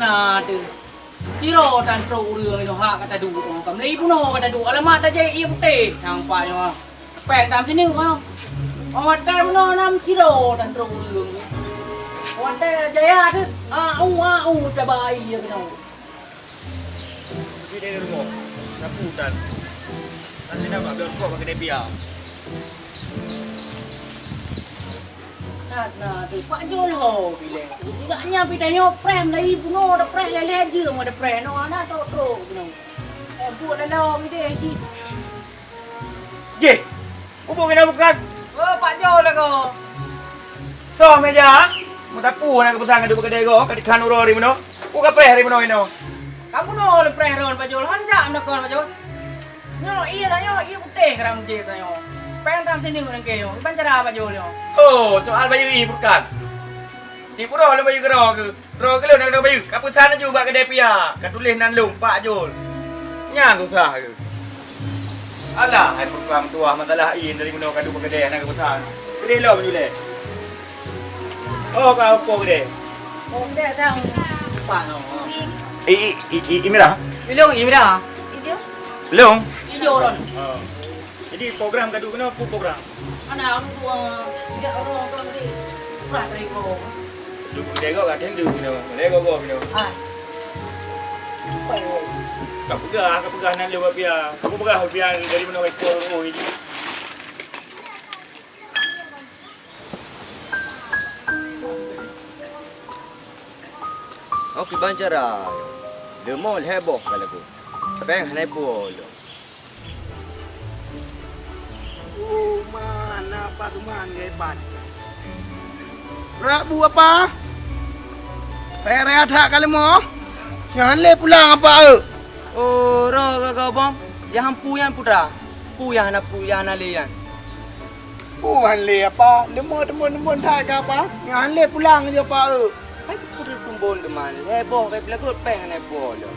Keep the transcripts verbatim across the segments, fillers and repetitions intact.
Na teuh. Sidroe tan trok ureueng inoe hak ka taduek, oh, ka meuli bunoe ka taduek. Alamat tajak ié putéh sang pat nyoe. Péng tam sineuk, oh. Oh, watèe bunoe nam sidroe tan trok ureueng. Watèe jaya teuh, au, au, taba ié keunoe. Tapi dari rumah, sapu tan. Nanti nampak biar kok pakai dia biar. That na teuh, Pak Jol ho bilèe. Gobnyan pih tanyoe preh meulayeue bunoe, tapreh lhèe-lhèe jeuem tapreh, nyoe hana trok-trok bunoe. Eh, buet laloe geude cit. Jih, mubuet keunan bukon? Oh, Pak Jol lagoe. Soe meja? Meutapu hana geupeusan keu keudè goe, ka dikhan uroe di bunoe. Ku ka preh di bunoe inoe. Ka bunoe lôn preh droen, Pak Jol. Han jak meunakon, Pak Jol. Nyoe ié tanyoe, ié putéh karang meucéb tanyoe. Péng tam sineuk nangkée nyoe, kiban cara Pak Jol nyoe. Oh, soal bayeue ié bukon. Di puroh lôn bayeue keudroe keuh. Droe keuh lôn nyang keudroe bayeue. Ka peusan laju bak keudè pia. Ka tuléh nan lôn, Pak Jol. Nyan susah keuh. Alah, hai peuka meutuah masalah ié dari bunoe ka duek bak keudè hana geupeusan. Keudè lom julée. Oh, ka po keudè. Oh, keudè sang Pak nyoe. I, i, i, i, Imira? Ilong Imira. Ijo? Long? Ijo lon. Oh. Jadi program ka duek keunoe, peue program? Ana ureueng tuha, jak ureueng tuha tadi. Urah tadi ko. Duek degok ka teuntèe keunoe. Degok go keunoe. Ah. Ka peugah, ka peugah nan lé bak pia. Ka peugah bak pia dari bunoe ka ikot ureueng. Oh, kiban cara. Leumo lhèe boh ka lagoe. Péng hana ipuwoe lom. Oh, man, na apa tu, man, gaiban. Brat bu apa? Payah raya that ka leumo. Nyan lé pulang apa, eu? Oh, roh gaga bong. Nyang han pu nyan putra. Pu nyang hana pu, nyang hana lé nyan. Pu han lé apa? Leumo teumbon-teumbon that ka apa? Nyang han lé pulang ju apa, eu? Hai keupeue teumbon teuma, lhèe boh kai beulagot péng hana ipuwoe lom.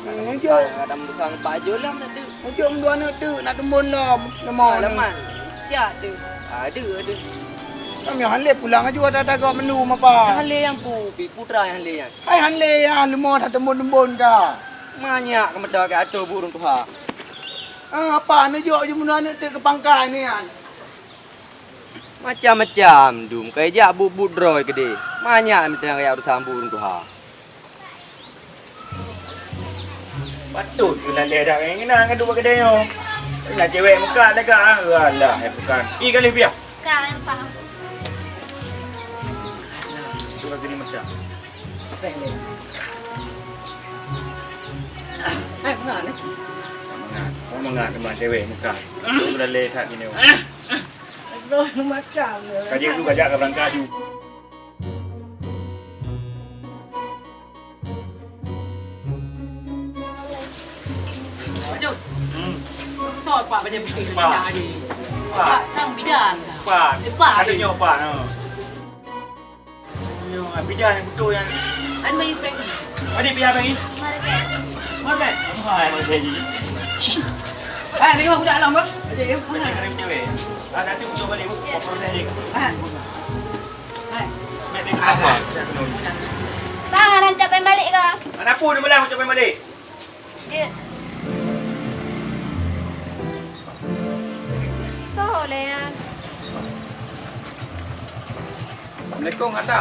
Ngeujok. Kadang busang Pak Jol lam tadi. Ngeujok meudoa aneuk teuk nak teumbon lom. Leumo. Alaman. Cak teuh. Aduh, aduh. Kami han lé pulang aju ada dago menu mapa. Han lé nyang pu, pi putra han lé nyan. Hai han lé nyan, leumo that teumbon-teumbon ka. Manyak keu meuta keu atô bu ureueng tuha. Ah, apa neujok ju meudoa aneuk teuk keu pangkai ni nyan. Macam-macam dum, ka ijak buet-buet droe keudeh. Manyak meuteunang jak urosan buet ureueng tuha. Patôt keu lalée dak ngieng inan ka duek bak keudè nyoe. Nah cewek meukat dak ka, alah, hai bukan. Ih, ka lheueh piah. Ka, paham. Tu ka geuneuk meukat. Hai, mangat, eh? Mangat. Oh, mangat teuma cewek meukat. Lalée that geuneuk. Roh macam. Ka jeuet dulu, ka jak ka beurangkat ju. Pak Jok. Hmm. Soe Pak bajèe putih Pak. Pecah tadi? Pak. Pak, sang bidan. Pak. Eh, Pak. Ada nyoe Pak, no. Nyoe, ah, bidan yang betul yang. An bayi prank. Ada bidan prank? Market. Market. Hai, market ji. Hai, tengok budak dalam, Bang. Ada ya. Ada cewek. Ah, nanti untuk balik, Bu. Ya. Oper dah je. Ah. Hai. Bang, anak capai balik ke? Anak pun dia bilang capai balik. Dia. Solehan. Assalamualaikum, Ata.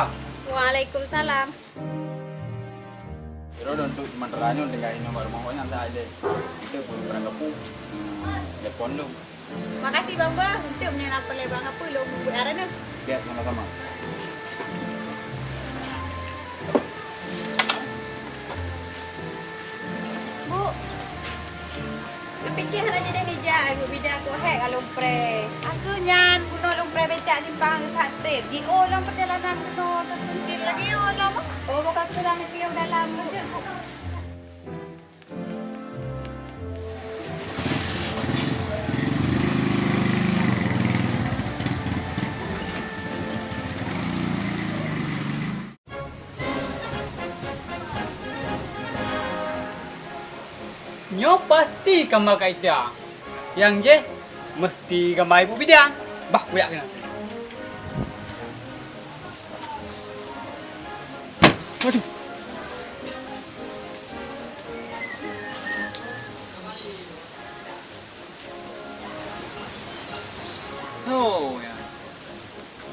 Waalaikumsalam. Iro untuk sementara nyoe tinggal inoe baru mau nyan saja. Kita pun barang kapu. Hmm, telepon dong. Makasih Bang Bah, untuk meunyoe na peureulèe barang kapeue lôn buet arah nyoe. Biar sama-sama. Bu, neupike hana jideh ija, ibu bidan keuhai ka lôn preh. Aku nyan bunoe lôn preh becak simpang geuthat treb. Di oh lom perjalanan keunoe, terpencil lagi oh lom. Oh, bukan kurang keu dalam tu. Nyoe pasti kama kaita. Nyang jih meusti kama ibu bidan. Bah, kuyak keunan. Waduh.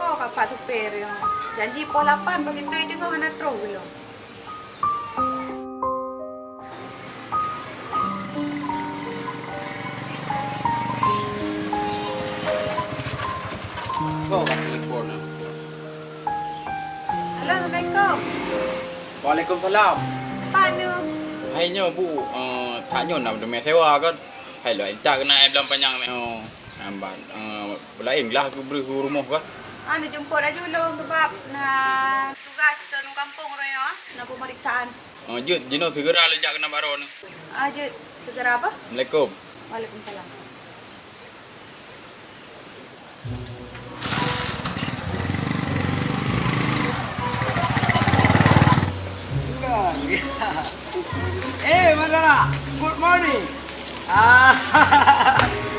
Oh, Bapak Supir nyoe. Janji poh lapan bagi trok teungoh hana trok lom. Oh, ka telepon. Halo, assalamualaikum. Waalaikumsalam. Pat nyoe? Hai nyoe, Bu, eh, that nyoe na meuteumé sewa kan. Hai lôn intat keunan ai blang panyang nyoe. Nambat, eh, Laén lah keu breuh u rumoh kah? Ah, neujeumpot laju lôn sabab na tugaih keu lôn gampông uroe nyoe, na peumeriksaan. Oh, jeuet, jinoe segera lôn jak keunan bak droeneuh. Ah, jeuet, segera apa? Assalamualaikum. Waalaikumsalam. Eh, Mak Dara, good morning. Ah,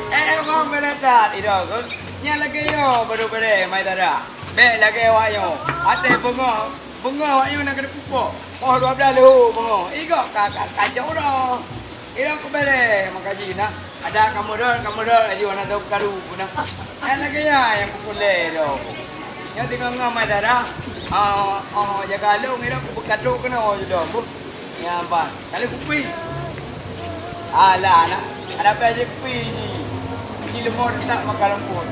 eh, eh, bang, beureukat, idong, kun. Nyan lagèe yo, baru beureh, Mak Dara. Bèk lagèe awak nyoe. Até beungoh, beungoh awak nyoe na keuneuk pupok. Poh dua belas leuhô beungoh. Igok ka, ka, ka cok uroe. Idong keu beureh, maka jih na. Adak kamoe rot, kamoe rot, laju hana teukaru pun na. Nyan lagèe nyan nyang peureulèe droe. Nyoe teungoh ngon Mak Dara, ah, ah, jaga lôn, ngira kupeukadok keunoe ju lom, bu. Nyan ban. Kali kupi. Alah, anak, anak payah jikupi ni. Ci leumô teutap makan rumput.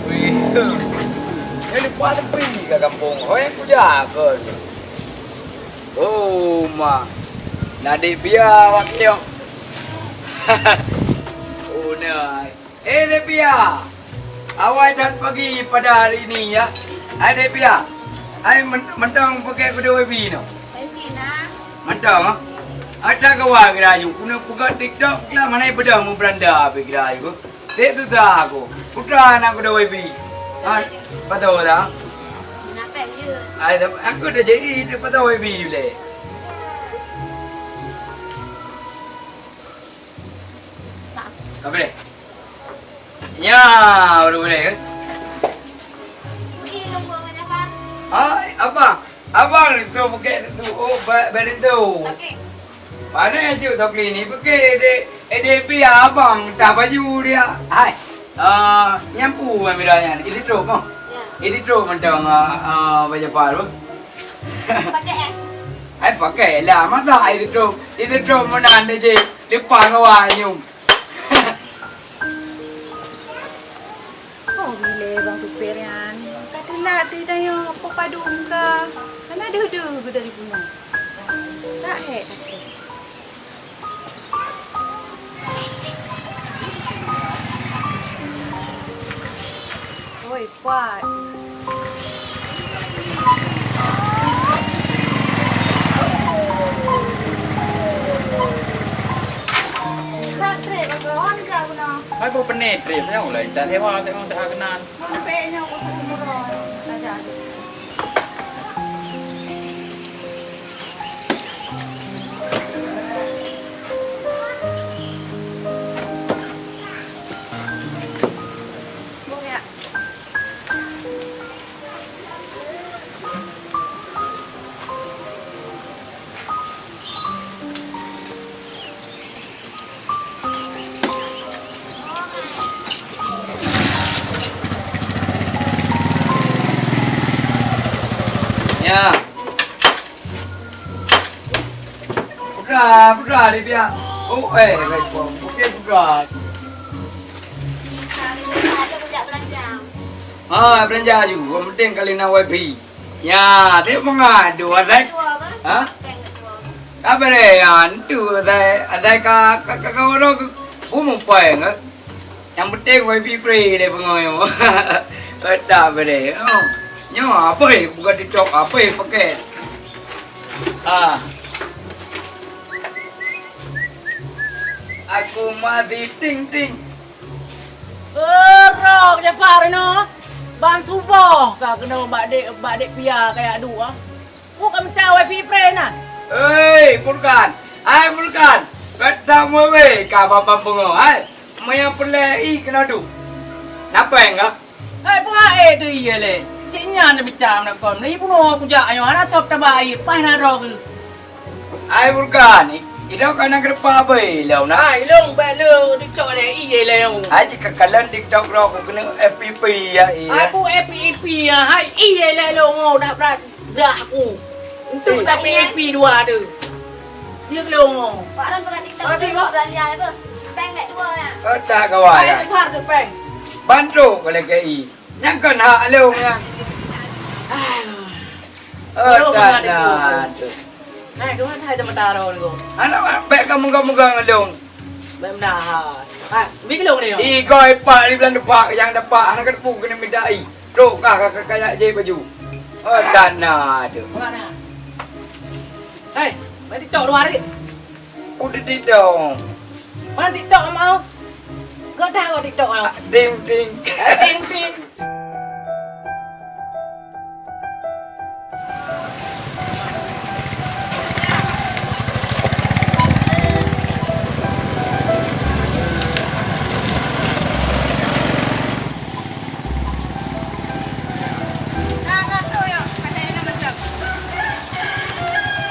Wih. Nyoe lupa tepi ka gampông. Hoi, kuja kon. Oh, ma. Na Dek Pia awak kiok. Oh, na. Eh, Dek Pia. Awai that pagi pada hari ini, ya. Hai, Dek Pia. Hai, men-, mantong pakai kuda wifi no. Pasti na. Mantong, ah. Ada kawan kira aju. Kuna peugah TikTok lah, mana yang pedah mau beranda apa kira aju. Cek tu dah aku. Putra anak kuda wifi. Ha, patau dah. Kenapa je? Ai, aku dah jadi tu patau wifi je leh. Apa deh? Ya, baru boleh ke? Hai, apa? Abang tu bukit tu, oh, ba-, badan tu. Okey. Pandai aju tu klinik, bukit dek, eh, dek pia abang tah baju dia. Hai. Ah, nyampu amira nyan. Isi trok mah. Ya. Isi trok mantong, ah, ah, baju apa tu? Pakai, eh? Hai, pakai lah. Masa isi trok? Isi trok meunan dek je. Lepas kawan nyum. Oh, bilé bang supir nyan. Ka teulat deh tanyoe, peue padum ka. Hana deuh-deuh geuh dari bunoe. Tak hek takot. Oi, kuat. Hai, boh peunét trép, nyang ulai tak sewa, tak keunan. Sampai nyoe, boh peunét murah. Tajak. Ya. Putra, putra di pihak. Oh, eh, baik, putra. Ah, belanja juga. Yang penting kali na wifi. Ya, dia mengadu, Azai. Ha? Apa dia? Ya, itu, Azai, Azai ka, ka, ka, ka, orang ke, umum paeng, kan? Yang penting wifi free dia pengoyo. Tak boleh. Oh. Nyo, apa eh? Bukan TikTok, apa eh? Pakai. Ah. Aku mati ting ting. Erok Jafar inoe. Ban suboh ka keunoe bak dek, bak dek Pia kaya dua. Ku ka mita wifi free na. Hei, Furkan. Hai, Furkan. Kata mewe ka babang pungo, hai. Maya peureulèe i keunoe duek. Napa enggak? Hai, buah eh tu iya le. Cik nyan mita meunakon. Ni bunoe kujak ayo hana top taba i, paih na droe. Hai Furkan, idong kana keureupa beu ilong na. Hai, ilong bèk le dicok lé ié lé. Hai, jika kalian TikTok bro, aku kena F P P ya, iya. Aku F P P ya, hai ié lé long, oh, dak brat dah aku. Untuk tapi F P dua tu. Dia long, oh. Pak Ron bukan TikTok, ah, tengok. Belanja apa? Peng bèk dua ya. Oh, tak kawan. Hai, ya. Cepat tu peng. Bantu kalau ke i. Nyang kon hak lôn nyan. Oh, tak na tu. Hai, keuman hai teumata roh ni, Gong? Anak bèk ka meugah-meugah ngon lôn. Bèk meunahan. Hai, bi keu lôn ni, Gong. Ih, goi pak di bulan depan nyang dapat, anak ka teupeu keuneuk mita i. Trok kah ka, ka, ka jak jép baju. Oh, tak na tu. Hai, bèk TikTok luwa ni. Udah di dong. Mana TikTok mau? Kau tahu TikTok mau? Ding ding. Ding ding.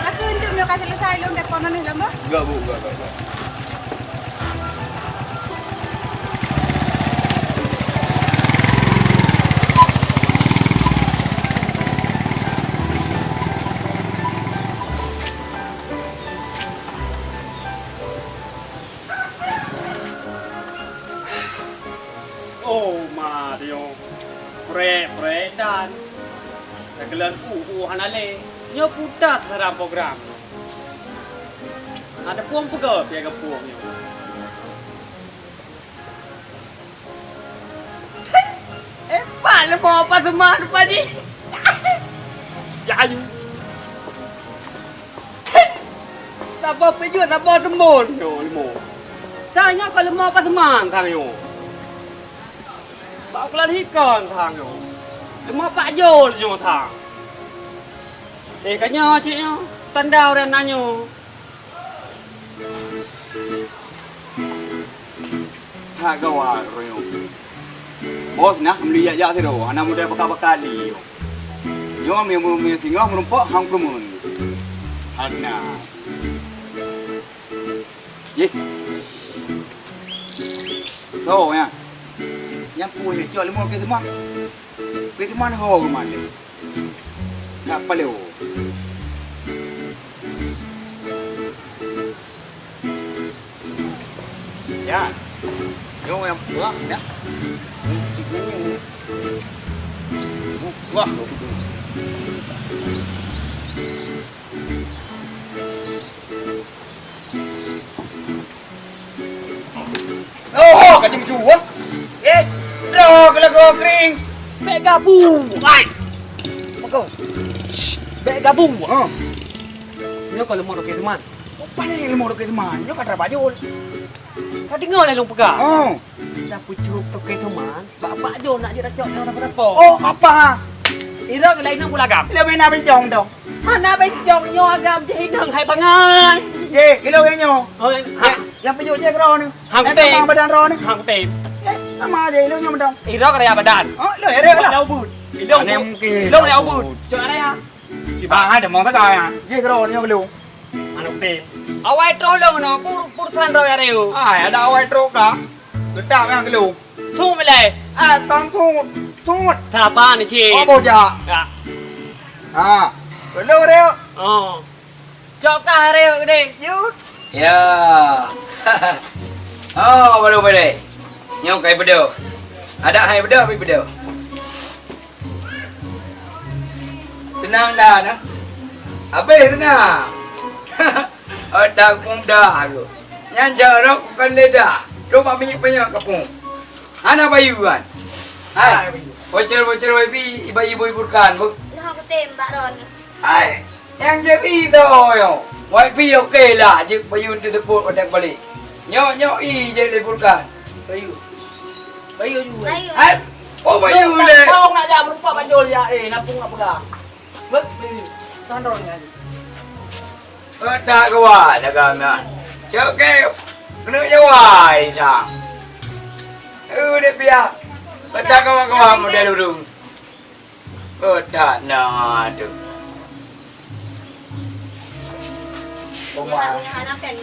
Aku untuk meunyoe ka selesai lôn telepon aneuk lôn bah. Enggak, Bu, enggak, enggak, enggak. Oh, ma Dio. Prek-prek dan. Teukeulon u-u hana lé. Nyoe putat haram program. Ada puang peugah pih geupuang nyoe. Eh, pak leumô apa teuma rupa jih? Ya, ayu. Saboh peujuet, saboh teumbon nyoe leumô. Sang nyoe kon leumô apa seuman sang nyoe? Bak ukelan hikon sang nyoe. Leumô Pak Jol nyoe sang. Eh, ka nyoe cit nyoe, tanda ureueng na nyoe. That gawat roh nyoe. Bos nah meuli jak-jak sidroe, hana modai baka-baka li. Nyoe meunyoe singoh meurumpok hang keumuen. Hana. Jih. So, ya. Nyang pun ni cok limong ke teuma. Ke teuma ho ke mana? Nak palu. Ya. Nyoe nyang puah dah. Tiga ni. Puah tu. Oh, ka jimeuju, ah. Eh, droe keu lagoe kring. Bèk gabu. Ai. Teuko. Shh, bèk gabu. Ha. Nyoe ka leumô roke teuma. Oh, pane leumô roke teuma. Nyoe ka trap Pak Jol. Ka deungoe lé lôn peugah. Oh. Dah pucuk toke teuma. Bak-bak jo nak jeuet racok nyoe dapo-dapo. Oh, apa? Ira ke lain nak pula gam. Lebih nak bencong dong. Hana bencong nyoe agam jih inong hai pangai. Ye, ilo ye nyoe. Oh, ha. Ye, yang pejuk je kero ni. Hang Eh, tem. Tamang badan ro ni. Hang tem. Ye, sama aja ilo nyoe dong. Ira ke raya badan. Oh, lo ya lah. Lau but. Ilo Mana but. Mungkin Ilo lau ya but. But. Cok raya. Ba ada mau kata ya. Je kero nyoe kelo. Anu tem. Awai troh long no pur pur san ro ya reu. Ah, ada awai troh ka. Letak yang kelo. Thun bilai. Ah, tang thun. Thun. Saban cik. Oh, boja. Ya. Ha. Peunoh reuk. Oh. Cok kah reuk deh. Yut. Ya. Oh, baru boleh. Nyoe kai bedoh. Ada hai bedoh, pi bedoh. Tenang dah, nah. Habis tenang. Otak muda tu. Nyan jarok bukan lidah. Coba minyak banyak kapung. Hana bayu kan? Hai. Hai, bayu. Bocor-bocor wifi, ibai ibu-ibu kan, bu. Nah, aku tembak Ron. Hai, nyang jadi tu, yo. Wifi okey lah, jeuet bayu teutepot pada balik. Nyok, nyok, i je lipurkan. Bayu. Bayu juga. Bayu. Hai, oh, bayu le. Kau nak jak merupak banjol jak, eh, napung nak pegang. Bek, bayu. Tandor ni aja. Keutak geuwai dagang nyan. Cok ke keuneuk jawai sa. Eh, dek piah. Keutak geuwai-geuwai model ureueng. Keutak na tu.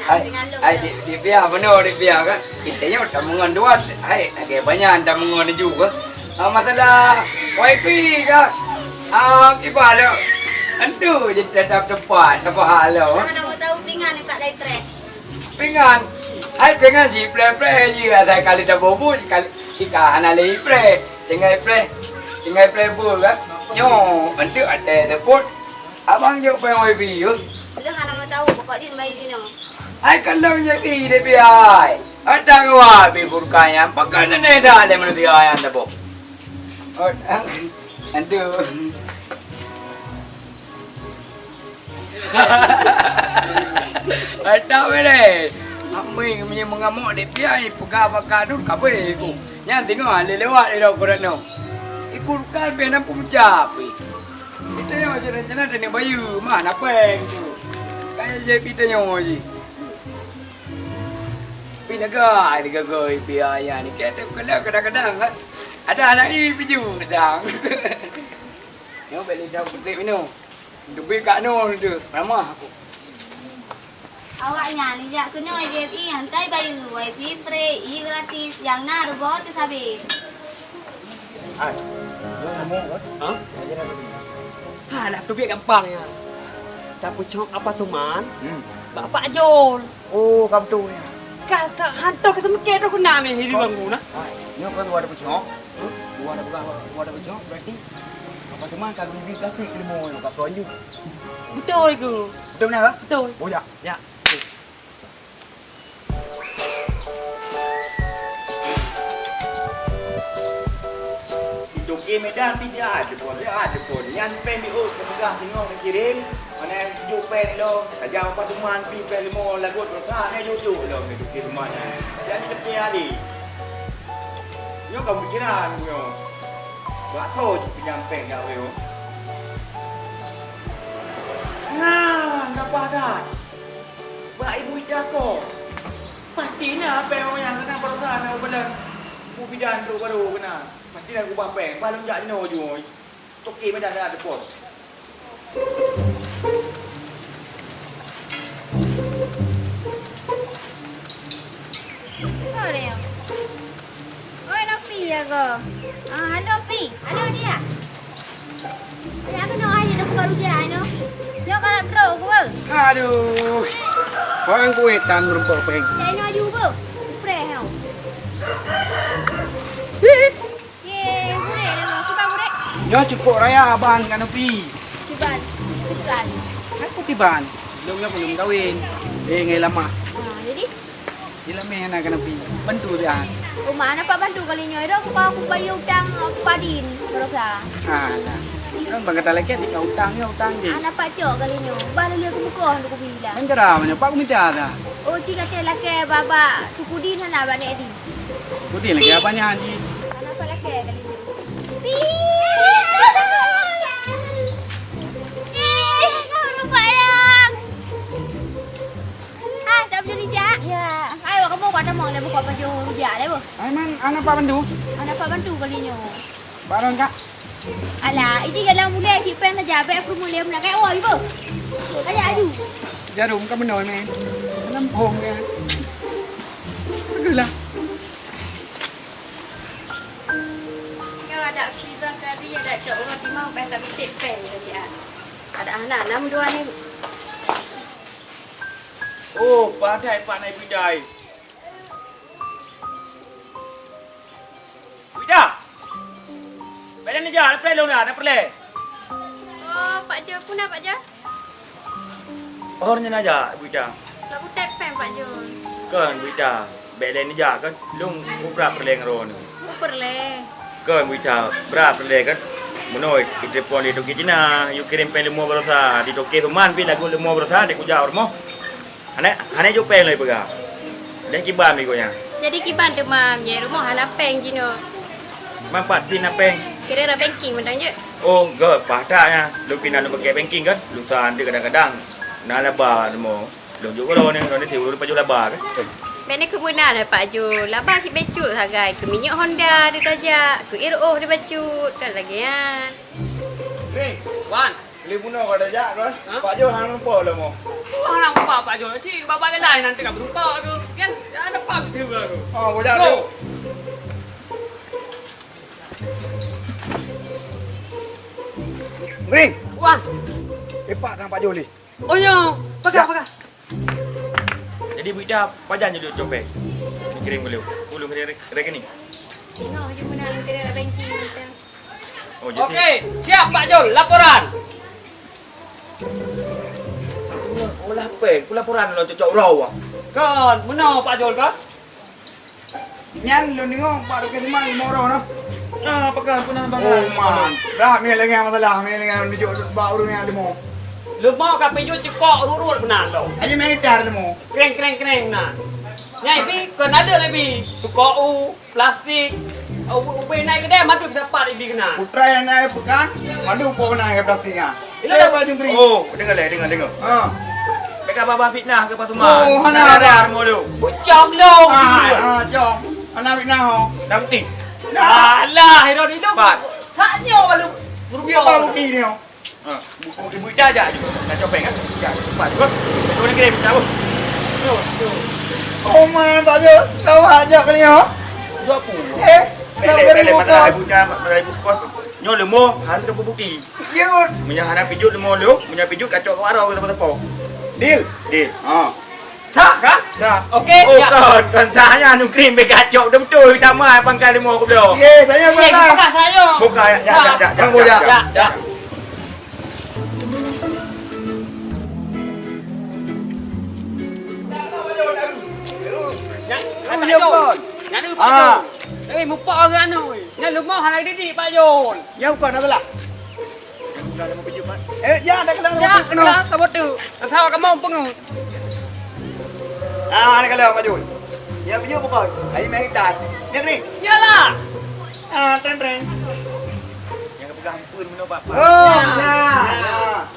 Hai, hai, dek, dek piah, meunoe dek piah kan? Kita nyoe tameungon dua, hai, lagèe banyan tameungon laju kan? Ah, masalah wifi kan? Ah, kiban lé. Entu je tetap tepat, apa hal lo? Hana mau tahu pingan ni Pak Dai Preh. Pingan. Hai pingan si preh-preh je, asai kali taboh bu, si kali, si ka hana lé preh. Tinggai preh. Tinggai preh bu kan. Nyoe, entu até teupot. Abang jok peng wifi yeuh. Leuh hana mau tahu, pokok jin bayi dinoe. Hai kalong je pi dek pi hai. Ata kawa pi purka nyan, pakon nenek dah lé manusia nyan taboh. Oh, entu. Ata bere. Amai meunyoe meungamok dek pi hai, peugah baka dun kabeh ku. Nyan teungoh lé lewat lé dok keureuna. Ibu bukan pih nampu meucap pih. Kita nyoe rencana teuneuk bayeue mah na peng tu. Kaya je pi tanyoe jih. Pi lega ai digaga pi ayah ni. Kita kalau kadang-kadang kan ada anak i piju datang. Nyoe bek lidah putih minum. Dubi kat nu tu, ramah aku. Awak nyan jak keunoe J F I hantai bayeue, wifi free, i gratis, nyang na ruboh teuh sabe. Hai, nyoe kamu, kan? Ha? Aja nak pergi. Ha, nak tu biar gampang ya. Tapeucok apartemen, hmm, bak Pak Jol. Oh, ka beutôi nyan. Ka, ka, hantoh ka teumeuke droe keunan meh hireuen guna. Hai, nyoe ka dua dapeucok. Huh? Dua dapeucok, dua dapeucok, berarti apartemen ka geubri plastik limo nyoe ka tuan ju. Beutôi ke? Beutôi beuna ka? Beutôi. Oh, ya. Ya. Toke Medan pih siat teupon, siat teupon. Nyan péng diôt, peugah singoh neukirém. Mana jok péng lom, tajak u apartemen pih péng limo lagot, rosa na jok-jok lom di toke teuma nyan. Jadi teupie ade. Nyoe ka pikiran nyoe. Bakso jipinjam péng jak wéh. Nah, ka padat. Bak ibu ija ko. Pasti na péng nyang keunan baroesa na u badan. Bu bidan trok barô keunan. Pasti na gubah péng. Bah lom jak jinoe ju. Toke Medan na teupon. Sorry. Oi, Nopi ya ko. Ah, halo Pi. Halo dia. Ada apa no aja dah buka rujak no? Nyoe ka na trok ke? Aduh. Orang kueh tan merumpok peng. Cai no aju ke? Preh no. Ye, gurek dah tu. Kiban gurek? Nyoe cukup raya abang ngan Nopi. Kiban. Kiban. Aku kiban. Belum nyoe belum kawin. Eh, ngai lama. Ha, jadi? Di lameh na keunan pi. Bantu dia. Uma, na pat bantu kali nyoe dah, buka aku bayeue utang aku padin, baroesa. Ah, nah. Kan bang kata lagi tinggal utang ya, utang je. Anak pat cok kali nyoe. Bah lele aku buka untuk bila. Kan cara mana, Pak, aku minta dah. Oh, tiga teh laki baba, tukudin sana bani Edi. Kudin lagi apa ni, Haji? Anak pat laki kali nyoe. Pi! Pi! Kau lupa dong. Hai, dak beujeuet jak? Ya. Hai, wak kamoe, wak tamong lé buka pajoh rujak lé, boh. Hai, man, hana pat bantu? Hana pat bantu kali nyoe. Barang, Kak? Alah, ini dalam mulai cik peng saja, bèk peureulèe meunan, kaya woi, boh. Kaya aju. Jarum ka meunoe, man. Dalam phông ya. Pergilah. Nyoe adak kibang kari, adak cok uroe timang, bèk tak miték peng saja. Ada anak enam dua ni. Oh, padahai Pak Nai Bidai. Wida! Bèk lé neujak, leupah lôn na, na peureulèe. Oh, Pak Jol, peue na, Pak Jol? Óh nyan aja, Wida. Lôn beutet péng, Pak Jol. Kon, Wida. Bèk lé neujak, kon. Lôn brat peureulèe ngon droeneuh. Oh, peureulèe. Kon, Wida, brat peureulèe, kon. Meunoe, iteupon di toke Cina, yue kirém péng leumo baroesa. Di toke Suman pih lagot leumo baroesa, di kujak u rumoh. Hana, hana jok péng lé peugah. Lé kiban minggu nyan. Jadi kiban teuma meunyoe rumoh hana péng jinoe. Man pat pih na péng? Kira banking mantong jeuet. Oh, göt, paih that nyan. Lôn pih na lôn pakai banking kan. Lôn tan deuh kadang-kadang. Na laba leumo. Lôn jok keudroe ni, droe ni tiep ureueng pajoh laba kan. Bèk na keu meunan, Pak Jol. Laba cit bacut sagai. Keu minyeuk Honda deuh tajak, keu air oh deuh bacut. Kan lagèe nyan. Wan. Lé bunoe ka tajak, kan? Hah? Pak Jol hana lupa lé mo. Oh, hana lupa Pak Jol. Cit, babah lain nanti ka lupa tu. Kan? Jangan lupa betul ke tu. Oh, bujak tu. Ngering. Wan. Eh, Pak, kan Pak Jol ni. Oh, ya. Pegang, pegang. Jadi, Wida, pajan jeuet copet? Kirim dulu. Ulun kena re-, rekening. Tengok je mana kena banking kita. Oh, jadi. Okey, siap Pak Jol, laporan. Ulah pe, ku laporan lo cocok uroe. Kan, meunoe Pak Jol kan? Nyan lôn deungoe bak Toke Suman leumo uroe noh. Ah, peugah peue nan bang? Oh, man. Dah, mie lengah masalah, mie lengah dijok bak ureueng nyang leumo. Leumo ka pijôh cukok ruet-ruet meunan lom. Aja mie dar leumo. Kreng, kreng, kreng meunan. Nyai bi, kon ada lé bi. Cukok u, plastik. U-, ubé nai keudè, madu sapat ibi keunan. Putra nyang nai peukan, madu po keunan ngon plastik nyan. Ilôn baju kering. Oh, deungoe lé, deungoe, deungoe. Ha. Bèk ka babah fitnah keu Pak Suman. Oh, hana. Hana rara rumoh lôn. Bucong lôn. Ah, ah, cong. Hana fitnah ho. Dah bukti? Dah. Alah, Herod itu. Pat. Tak nyoe kalau berubah. Dia baru bukti dia. Ha, bu-, bu-, ibu dah jak je. Nak copeng kan? Jak, cepat je. Kau nak kirim, tak apa. Oh, man, Pak Jol. Kau ajak kali, ha? Buat apa? Eh, tak beri bungkus. Nyoe leumo, han teu bukti. Jeuet. Meunyoe hana pijôh leumo lôn, meunyoe pijôh kacok keu arah keu teupeu-teupeu. Deal? Deal. Ha. Sah kah? Sah. Okey, oh, siap. Kon, kon sah nyan, nukrim beu kacok beutôi sama pangkai leumo keubloe. Ye, saya okey, bukan. Buka, saya. Buka, ya, ya, ya, ya, ya, ya, ya, ya. Ya, ya. Nyan, nyan, Pak Jol. Nyan, Pak Jol. Ah. Eh, mupak orang anu, eh. Nyan leumo hana didik, Pak Jol. Ya, bukan, dah belah. Eh, ya, dah kelang, ya, kelang, dah betul. Dah tahu kamu pengut. Ah, ni kalau Pak Jul. Ya, punya bukan. Ayo main gitar. Ni kering. Yalah. Ah, tren, tren. Yang pegang pun mana, Pak? Oh, ya, ya.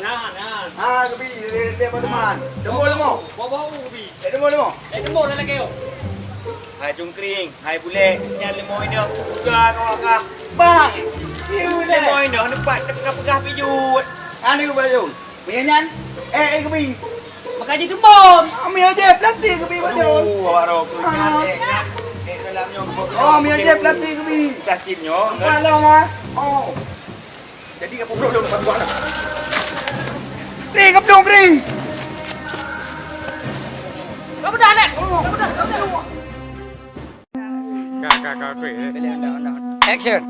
Nah, nah. Ah, kebi, dia, dia, dia, teman. Temu, temu. Bawa, bawa, kebi. Eh, temu, temu. Eh, temu, dah lagi, oh. Hai cungkring, hai bulek, nyan leumo inong, peugah keu awak kah. Bang! Leumo inong, neupat teupeugah-peugah pijôh. Anu, Pak Jul. Meunyo nyan, eh, eh, kebi. Maka jiteumbon. Ah, meunyo jeh plastik kebi, Pak Jul. Aduh, awak roh keu nyan, eh, nyan. Eh, dalam nyoe, oh, meunyo jeh plastik kebi. Plastik nyoe. Nampak lah, Mas. Oh. Jadi, ka peubrok lôn depan tuan lah. Ni, ka peubrok, Kri. Ka peudah, Nat. Ka peudah, ka peudah. Ka, ka, ka, ka, eh. Action.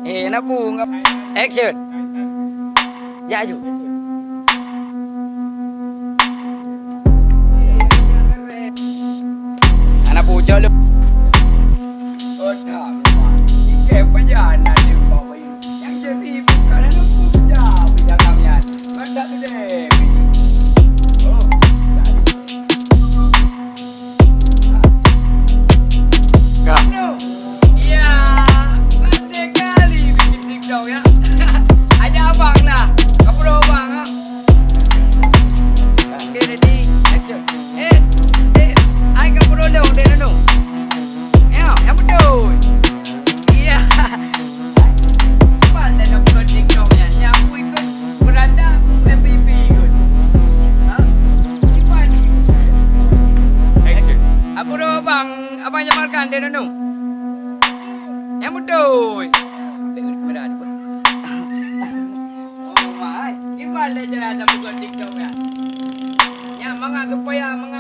Eh, na pun. Action. Jak aju. Anak pucuk lu. Oh, dah, memang. Ikai pajan ada bawa. Yang jadi bukan anak pucuk, jangan kamian. Mantap tu deh. Oh, dah. Ka. Ya, pandai kali bikin TikTok ya. Ajak abang lah. Apa abang ha? Okay, ready, action. Eh, eh, ai ka peureulèe dek nanu. Ya, yang betul. Ya. Pandai nak buat TikTok ya. Yang aku ikut beranda, aku boleh pipi ikut. Ha? Iman. Action. Apa dah abang, abang jamalkan dek nanu. Yang betul. Tengok kamera ni pun. Lé jalan dah buka TikTok ya. Nyak mangat geupaya, mangat